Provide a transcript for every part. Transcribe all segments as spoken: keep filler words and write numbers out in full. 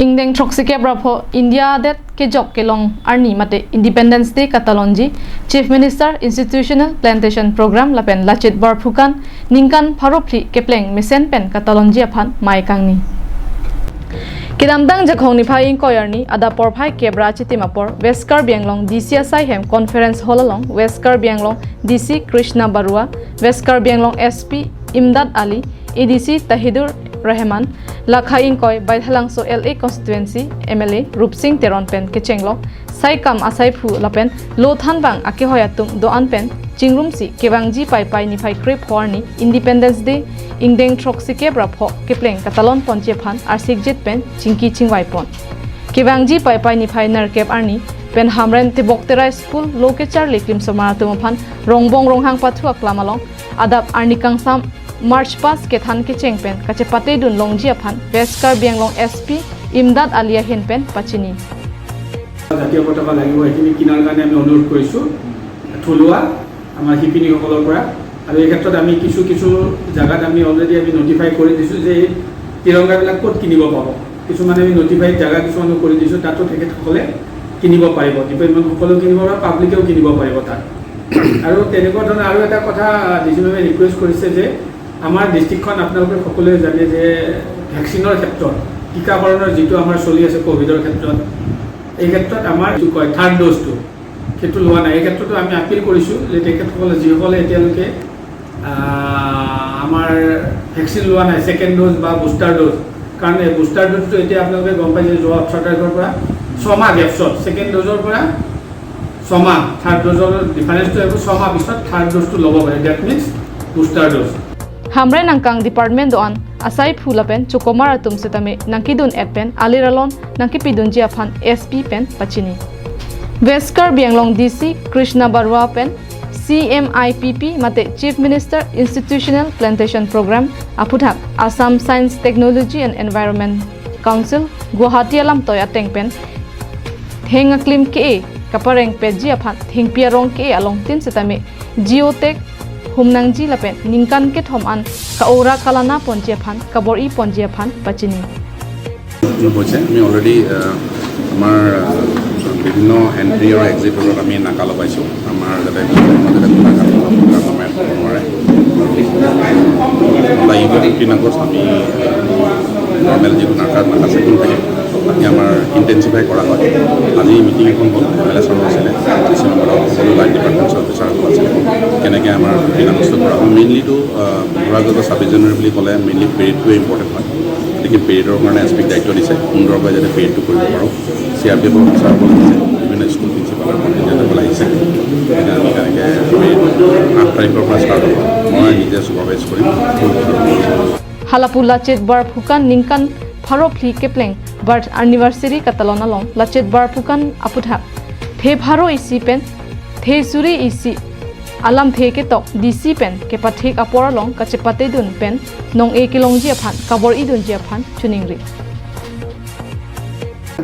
Ingdeng throksikep ra pho India adet kejok kelong arni mate Independence Day katalonji Chief Minister Institutional Plantation Program lapen Lachit Borphukan ningkan pharo phli kepleng mesen pen katalonji aphan mei kangni. Kedamtang Jakhong niphai ingkoi arni adap porphai kep ra chitim apor West Karbi Anglong D C asai hem Conference Hall along West Karbi Anglong D C Krishna Barua, West Karbi Anglong S P Imdad Ali, A D C Tahidur Rahman, Lakha ingkoi Baithalangso L A constituency M L A Rupsing Teron pen kechenglok saikam asaiphu lapen lo thanbang akehoi atum do-an pen chingrumsi kevangji Paipai niphai krepho arni Independence Day ingdeng throksikep ra pho kepleng katalon ponji aphan arsikjit pen chingki chingvai pon. Kevangji Paipai niphai nerkep arni pen Hamren Tebokterai School lo kecharli klimsomar atum aphan rongbong ronghang pathu aklam along adap arni kangsam March past kethan kecheng pen kachepate dun longji aphan West Karbi Anglong S P Imdad Ali ahin pen pachini. জাতীয় পতাকা লাগিব, সেইখিনি কিনাৰ কাৰণে আমি অনুৰোধ কৰিছোঁ থলুৱা আমাৰ শিপিনীসকলৰ পৰা। আৰু এই ক্ষেত্ৰত আমি কিছু কিছু জাগাত আমি অলৰেডি আমি নটিফাই কৰি দিছোঁ যে এই তিৰংগাবিলাক ক'ত কিনিব পাব। কিছুমানে আমি নটিফাইড জাগা কিছুমানো কৰি দিছোঁ, তাতো তেখেতসকলে কিনিব পাৰিব। ডিপাৰ্টমেণ্ট সকলেও কিনিব পাৰিব, পাব্লিকেও কিনিব পাৰিব তাত। আৰু তেনেকুৱা ধৰণৰ আৰু এটা কথা ডি চি মেমে ৰিকুৱেষ্ট কৰিছে যে আমাৰ ডিষ্ট্ৰিক্টখন আপোনালোকে সকলোৱে জানে যে ভেকচিনৰ ক্ষেত্ৰত, টীকাকৰণৰ যিটো আমাৰ চলি আছে কভিডৰ ক্ষেত্ৰত, এই ক্ষেত্ৰত আমাৰ যিটো কয় থাৰ্ড ড'জটো, সেইটো লোৱা নাই। এই ক্ষেত্ৰতো আমি আপিল কৰিছোঁ যে তেখেতসকলে যিসকলে এতিয়ালৈকে আহ, আমাৰ ভেকচিন লোৱা নাই, ছেকেণ্ড ড'জ বা বুষ্টাৰ ড'জ, কাৰণ এই বুষ্টাৰ ড'জটো এতিয়া আপোনালোকে গম পাইছে যোৱা ওঠৰ তাৰিখৰ পৰা ছমাহ গেপছত, ছেকেণ্ড ড'জৰ পৰা ছমাহ, থাৰ্ড ড'জৰ ডিফাৰেঞ্চটো আহিব, ছমাহ পিছত থাৰ্ড ড'জটো ল'ব পাৰে, that means booster dose. Hamren angkang department do-an asaiphu lapen chokomar atum setame nangkidun et pen alir alon nangkepidunji aphan S P pen pachini. West Karbi Anglong D C Krishna Barua pen C M I P P mate Chief Minister Institutional Plantation Program aphuthak Assam Science, Technology and Environment Council Guwahati alamtoi ateng pen theng aklim ke-e kapareng petji aphan thengpi arong ke-e alongtin setame geotag humnangji lapen ningkan kethom an ka-ora kalana ponji aphan kabor-i ponji aphan pachini. হৈছে। আমি অলৰেডি আমাৰ বিভিন্ন এণ্ট্ৰি আৰু এক্সিট ৰোডত আমি নাকা লগাইছোঁ। আমাৰ যাতে যাতে নাকা লগাব নোৱাৰে। লাগিবই ফিফটিন আগষ্ট আমি নৰ্মেল যিটো নাকা নাকা চেকিং থাকে, তাতে আমাৰ ইণ্টেনচিফাই কৰা হয়। আজি মিটিং এখন হ'ল, এম এল এ ছাৰো আছিলে, ডি চি মেম্বাৰ, সকলো লাইন ডিপাৰ্টমেণ্টছৰ অফিচাৰ সকলো আছিলে। কেনেকৈ আমাৰ ফিফটিন আগষ্ট কৰা হয়। মেইনলিটো বুঢ়া গজৰ ছাব্বিছ জানুৱাৰী বুলি ক'লে মেইনলি পেৰেডটোৱে ইম্পৰ্টেণ্ট হয়। গতিকে পেৰেডৰ কাৰণে এছ পিক দায়িত্ব দিছে, সুন্দৰকৈ যাতে পেৰেডটো কৰিব পাৰোঁ। চি আৰ পি এফৰ অফিচাৰসকল আহিছে, বিভিন্ন স্কুল প্ৰিন্সিপালৰ কণ্টিনজেণ্টসকল আহিছে। গতিকে আমি তেনেকৈ পেৰেড আঠ তাৰিখৰ পৰা ষ্টাৰ্ট হ'ব। মই নিজে ছুপাৰভাইজ কৰিম। Hala pu Lachit Borphukan ningkan pharo phli kepleng birth anniversary katalon along Lachit Borphukan aphuthak the pharo isi pen the suri isi alamthe ketok D C pen kepathik apor along kachepate dun pen nong-e kelongji aphan kabor-i dunji aphan choningri.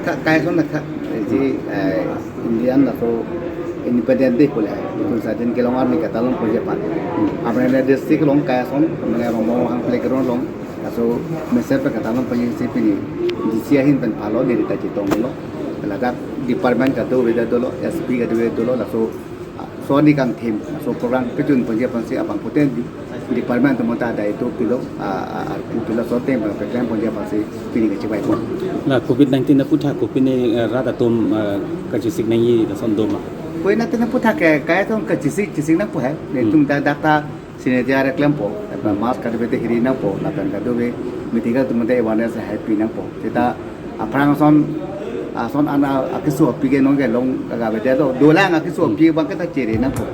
Ka-, kayason na ka-, ji, eh, Indian na so Independent Day pule, itu sa din kelong army katalon pule pan. Apne district along kayason, mane Romo hang playground along, laso mesen pen katalon pule si pini D C ahin pen phalo diri ta chetonglo. Ladak department kadokave dolo, S P kadokave dolo, laso, ah, so ni kangthim, laso program kejun pule pan si abang poten di department atum ta dai to pilo, ah, ah, arpu pilo so tem bang peklem ponji aphansi pini kachevai pon. La covid nineteen aphuthak kopine, eh, rat atum, eh, kachesik nangji lason doma. Covid nineteen aphuthak ke kayason kachesik, chesik nangpo he. Hmm. Netum ta dak ta sanitizer klempo, apa mask kadokave te hiri nangpo, lapen kadokave medical atum ta awareness hai pi nangpo. Seta aphrang ason, ason an akeso api ke nong ke long kagave te do, dolang akeso api abang ke ta chere nangpo.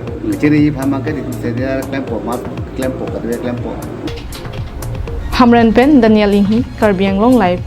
Chere ji aphan abang ke sanitizer klempo, mask klempo, kadokave klempo. Hamren pen Daniel Inghi, Karbi Anglong Live,